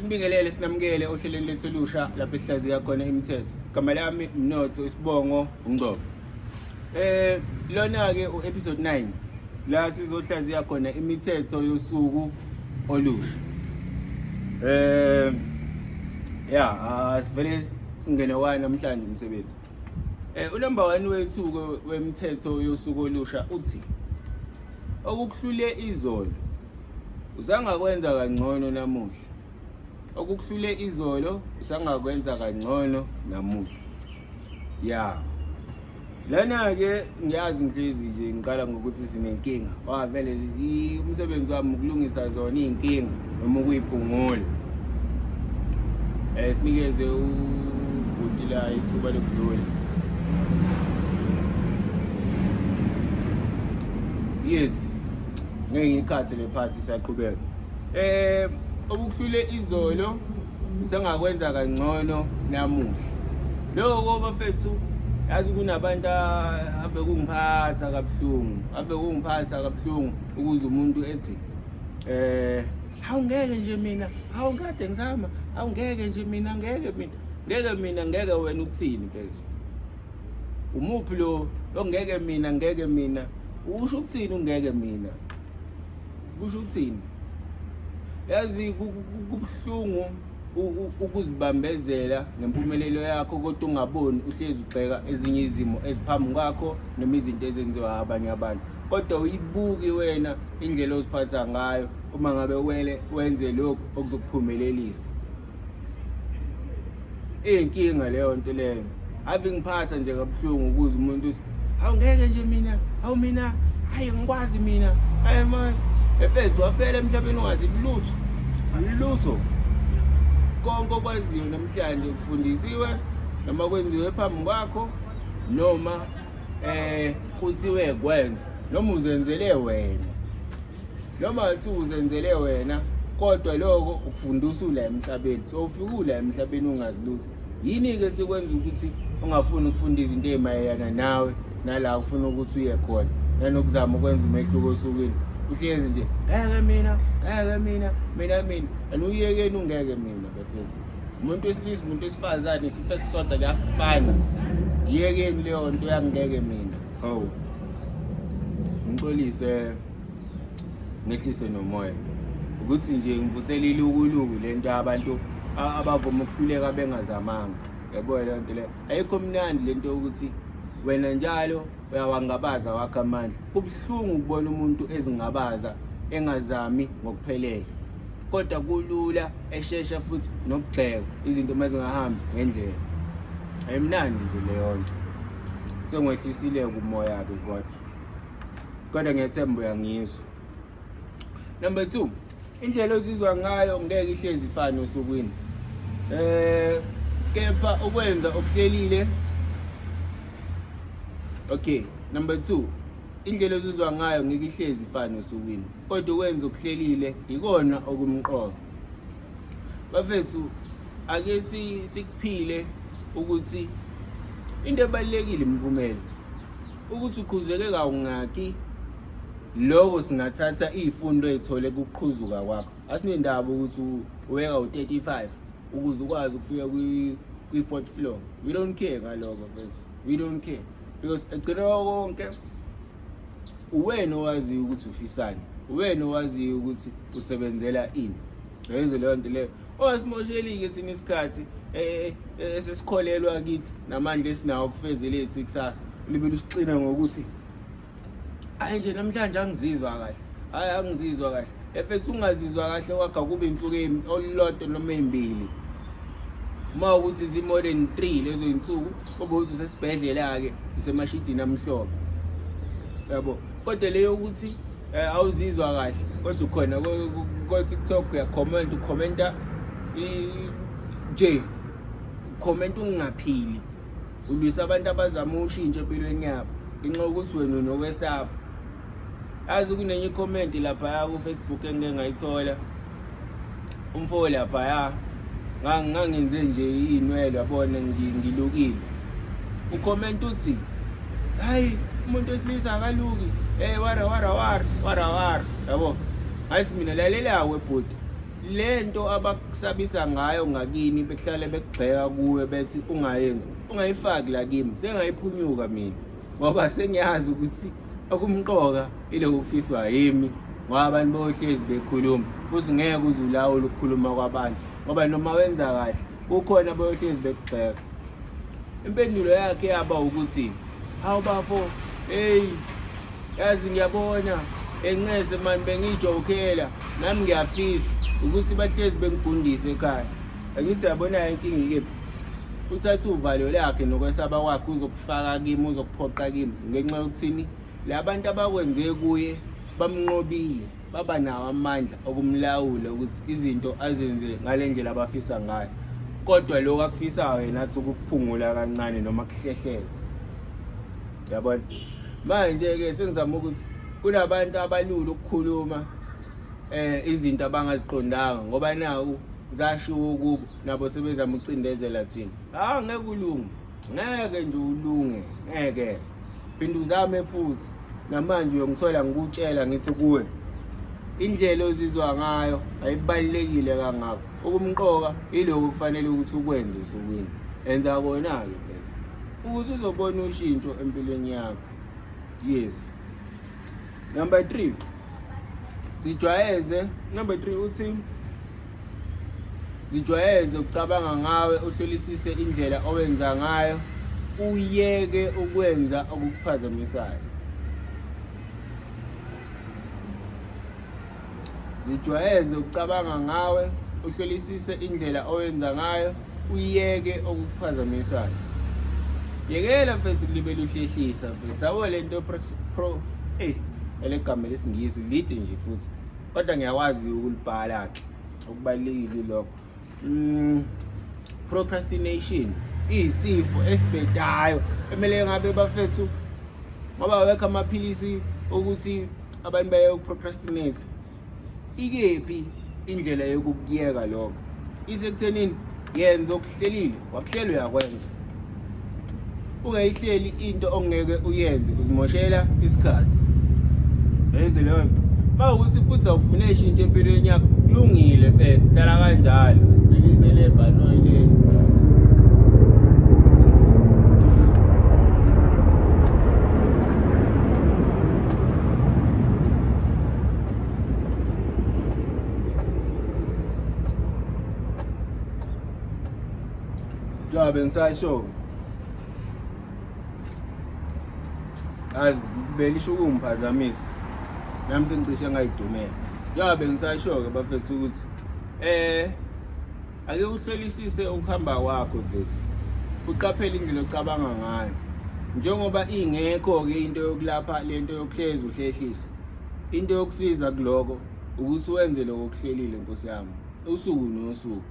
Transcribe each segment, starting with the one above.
Simbingelele sinamukele ohlelweni lethu olusha lapho esihlaziya khona imithetho. Igama lami Mnotho isibongo uNgcobo. Lona ke u-episode 9 la sizohlaziya khona imithetho yosuku olusha. Ya sivele singene wa namhlanje umsebenzi. Unumber 1 wethu ke wemthetho yosuku olusha uthi okukuhlule izolo usangakwenza kangcono namuhla. Okukuhlule izolo usangakwenza kangcono namuhla. Ya. Lana ke ngiyazi ngihlezi nje ngiqala ngokuthi sinenkinga. Wavele umsebenzi wami ukulungisa zona izinkinga noma ukuyiphungula. Sinikeze ubhuti la ithuba lokudlula. Yes. Ngeke ngikhathe le part siyaqhubeka. Okuhlule izolo usengakwenza kangcono namuhla. Lokho bafethu yazi kunabantu ave kungiphatha kabuhlungu, ave kungiphatha kabuhlungu ukuze umuntu ethi hawu ngeke nje mina, hawu ngikade ngizama, hawu ngeke nje mina, ngeke mina, ngeke mina, ngeke wena ukuthini mfethu. Umuphi lo ongeke mina, ngeke mina, usho ukuthini ungeke mina? Kusho ukuthini? Yazi kubuhlungu ukuzibambezela ngempumelelo yakho kodwa ungaboni, uhlezi ugxeka ezinye izimo eziphambi kwakho noma izinto ezenziwa abanye abantu, kodwa uyibuki wena indlela oziphatha ngayo uma ngabe wele wenze lokhu okuzokuphumelelisa. Iyinkinga leyo nto leyo, ave ngiphatha nje kabuhlungu ukuze umuntu uthi hawu ngeke nje mina, hawu mina, hayi ngikwazi mina, hayi man efethu wafela emhlabeni ungazi lutho lutho. Konke okwaziyo namhlanje kufundisiwe noma kwenziwe phambi kwakho noma kuthiwe kwenza noma uzenzele wena, noma kuthi uzenzele wena, kodwa lokho ukufundisa ula emhlabeni. So ufika ula emhlabeni ungazi lutho. Yini ke sikwenza ukuthi ungafuni ukufunda izinto ezimayelana nawe nala ufuna ukuthi uye khona nanokuzama ukwenza umehluko osukwini? Uhlezi nje ngeke mina, ngeke mina, mina mina, anuyekeni ungeke mina bafethu. Umuntu wesilisa, umuntu wesifazane, isifo esisodwa kuyafana. Yekeni leyo nto yangeke mina. Hawu, ngixolise ngehlise nomoya ukuthi nje ngivusele ilukuluku lento abantu abavuma ukuhluleka bengazamanga. Yabo leyo nto leyo ayikho mnandi lento yokuthi wena njalo uyawangabaza wakho amandla. Kubuhlungu ukubona umuntu ezingabaza engazami ngokuphelele, kodwa kulula eshesha futhi nokugxeka izinto uma zingahambi ngendlela. Ayimnandi nje leyo nto. Sengwehlisile kumoya ke kodwa ngiyethemba uyangizwa. Number 2, indlela ozizwa ngayo ngeke ihlezi ifane osukwini. Kepha ukwenza okuhlelile. Okay, number 2, indlela ozizwa ngayo ngeke ihlezi ifane osukwini, kodwa ukwenza okuhlelile ikona okumqoka. Bafethu, ake sikuphile ukuthi into ebalulekile imiphumela, ukuthi uqhuzeke kawungaki, lokho singathatha izifundo ezithole kuqhuzuka kwakho. Asinendaba ukuthi uweka u-35 ukuze ukwazi ukufika kwi-fourth floor. We don't care ngalokho mfethu, we don't care, because egcina konke uwena owaziyo ukuthi ufisani, uwena owaziyo ukuthi usebenzela ini. Yenze leyo nto leyo. Ongasimosheli-ke thina isikhathi esesikholelwa kithi namandla esinawo ukufezela ethu ikusasa. Ulibele usixina ngokuthi hayi nje namhlanje angizizwa kahle, hayi angizizwa kahle. Efethu ungazizwa kahle kwakho kube insuku olulodwa noma ezimbili. Uma ukuthi zi more than 3 lezo insuku kube ukuthi usesibhedlela-ke, usemashidini amhlophe, yabo. Kodwa leyo ukuthi awuzizwa kahle kodwa ukhona ko-TikTok uyakhomenta, ukhomenta nje ukhomenta ungaphili, ulwisa abantu abazama ushintsho empilweni yabo ngenxa yokuthi wena unokwesaba. Yazi kunenye i-comment laphaya ku-Facebook engike ngayithola, umfo laphaya ngangenze nje iy'nwele yabona ngilukile, ukhomenta uthi hayi umuntu wesilisa akaluki, hey wara wara wara wara wara, yabo. Ngathi mina lalela-ke bhuti, Lento abakusabisa ngayo ngakini bekuhlale bekugxeka kuwe bethi ungayenzi, ungayifaki la kimi, sengayiphunyuka mina ngoba sengiyazi ukuthi okumqoka ilokhu kufiswa yimi, ngoba abantu bohlezi bekhuluma futhi ngeke uze ulawule ukukhuluma kwabantu, ngoba noma wenza kahle kukhona bohlezi bekugxeka. Impendulo yakhe yaba ukuthi, hawu bafo, hey, yazi ngiyabona encese mani, bengijokela nami ngiyafisa ukuthi bahlezi bengigundise ekhaya. Angithi yabona inkinga ikephi? Uthatha uvalo lakhe nokwesaba kwakhe uzokufaka kimi, uzokuphoqa kimi ngenxa yokuthini labantu abakwenze kuye bamnqobile, baba nawo amandla okumlawula ukuthi izinto azenze ngale ndlela abafisa ngayo, kodwa lokho akufisayo yena athi ukukuphungula kancane noma kuhlehlela. Yabona manje-ke sengizama ukuthi kunabantu abalula ukukhuluma izinto abangaziqondanga, ngoba naku zashiwo kubo, nabo sebezama ukucindezela thina. Ah, ngeke ulunge, ngeke nje ulunge, ngeke phinde uzame futhi. Namanje uyongithola ngikutshela ngithi kuwe indlela ozizwa ngayo ayibalulekile kangako, okumqoka iloko kufanele ukuthi ukwenze osukwini. Enza kona-ke mfethu ukuthi uzobona ushintsho empilweni yakho. Yes, number 3, zijwayeze. Number 3 uthi zijwayeze ukucabanga ngawe, uhlolisise indlela owenza ngayo, uyeke ukwenza okukuphazamisayo. Zijwayeze ukucabanga ngawe, uhlolisise indlela owenza ngayo, uyeke okukuphazamisayo. Yekela mfethu kulibela uhlehlisa mfethu. Yabo le nto pro hey, elegama lesingisi lide nje futhi, kodwa ngiyakwazi ukulibhala ke, okubalulekile lokho. Procrastination iyisifo esibhedayo emele ngabe bafethu, ngoba awekho amaphilisi ukuthi abantu baye ukuprocrastinate. Ikephi indlela yokukuyeka lokho? Isekuthenini yenza okuhlelile, wakuhlela uyakwenza. Ungayihleli into ongeke uyenze, uzimoshela isikhathi. Yenze leyo nto. Uma ukuthi futhi awufune ishintsho empilweni yakho, kulungile mfethu, hlala kanjalo, sidlulisele ebhanoyi leli. Njengoba bengisasho, azi belisho ukungiphazamisa nami sengicishe ngayidumela. Njengoba bengisasho-ke bafethu ukuthi ake uhlolisise ukuhamba kwakho mfethu, uqaphele indlela ocabanga ngayo, njengoba ingekho-ke into yokulapha lento yokuhlezi uhlehlisa. Into yokusiza kuloko ukuthi wenze lokho okuhlelile, nkosi yami, usuku nosuku.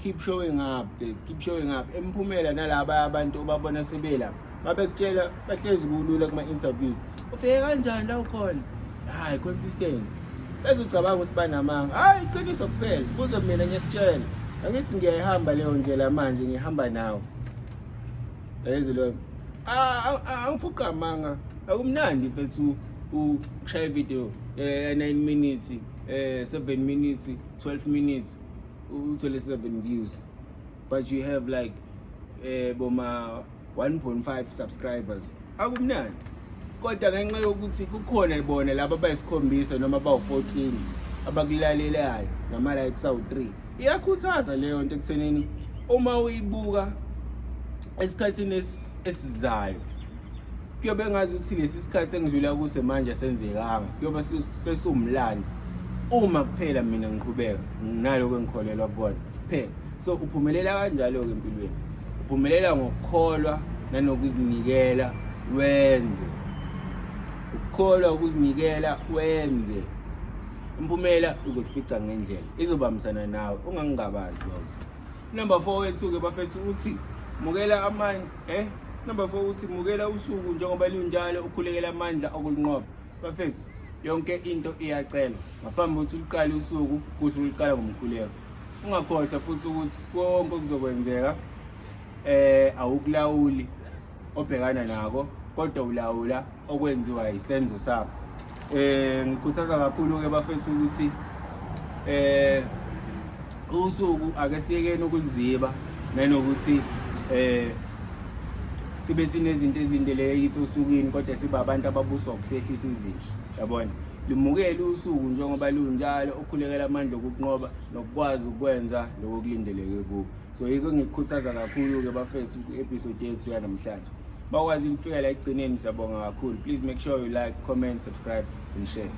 Keep showing up mfethu, keep showing up. Emphumela nalaba abantu obabona sebelapha babekutshela, bahlezi kulula kuma-interview, ufike kanjani la ukhona? Hhayi, consistency. Bezocabanga ukuthi banamanga. Hhayi, iqiniso kuphela, kuze mina ngiyakutshela, angithi ngiyayihamba leyo ndlela manje, ngihamba nawe. Yazi leyo, angifuqa amanga, akumnandi mfethu ukushaya ivideo 9 minutes, 7 minutes, 12 minutes, uthole 7 views, but you have like boma 1.5 subscribers. Akumnandi, kodwa ngenxa yokuthi kukhona bona laba abayisikhombisa noma abawu-14 abakulalelayo nama-likes awu-3, iyakhuthaza leyo nto ekuthenini uma uyibuka esikhathini esizayo kuyobe ngazi ukuthi lesi sikhathi engidlula kuso manje asenzekanga, kuyobe sesiwumlando uma kuphela mina ngiqhubeka nginaloko engikholelwa kukona kuphela. So uphumelela kanjalo-ke empilweni, uphumelela ngokukholwa nanokuzinikela wenze. Ukukholwa, ukuzinikela wenze, impumela uzokufica ngendlela, izobambisana nawe, ungangingabazi lokho. Number 4 wethu-ke bafethu uthi mukela amandla, number 4 uthi mukela usuku njengoba lunjalo, ukhulekela amandla okulinqoba. Bafethu, yonke into iyacelwa ngaphambi kokuthi uliqale usuku, kuhle uliqala ngomkhuleko. Ungakhohlwa futhi ukuthi konke okuzokwenzeka awukulawuli obhekana nako, kodwa ulawula okwenziwa isenzo sakho. Ngikhuthaza kakhulu ke bafethu ukuthi Usuku ake siyekeni ukuliziba nanokuthi sibe sinezinto ezilindeleke kithi osukwini, kodwa siba abantu ababuswa ukuhlehlisa izinto, yabona. Limukele usuku njengoba lunjalo, ukhulekela amandla okunqoba nokukwazi ukwenza lokho okulindeleke kuwo. So yikho ngikukhuthaza kakhulu-ke bafethu ku-episode yethu yanamhlanje. Bakwazi ukufika la ekugcineni, siyabonga kakhulu. Please make sure you like, comment, subscribe and share.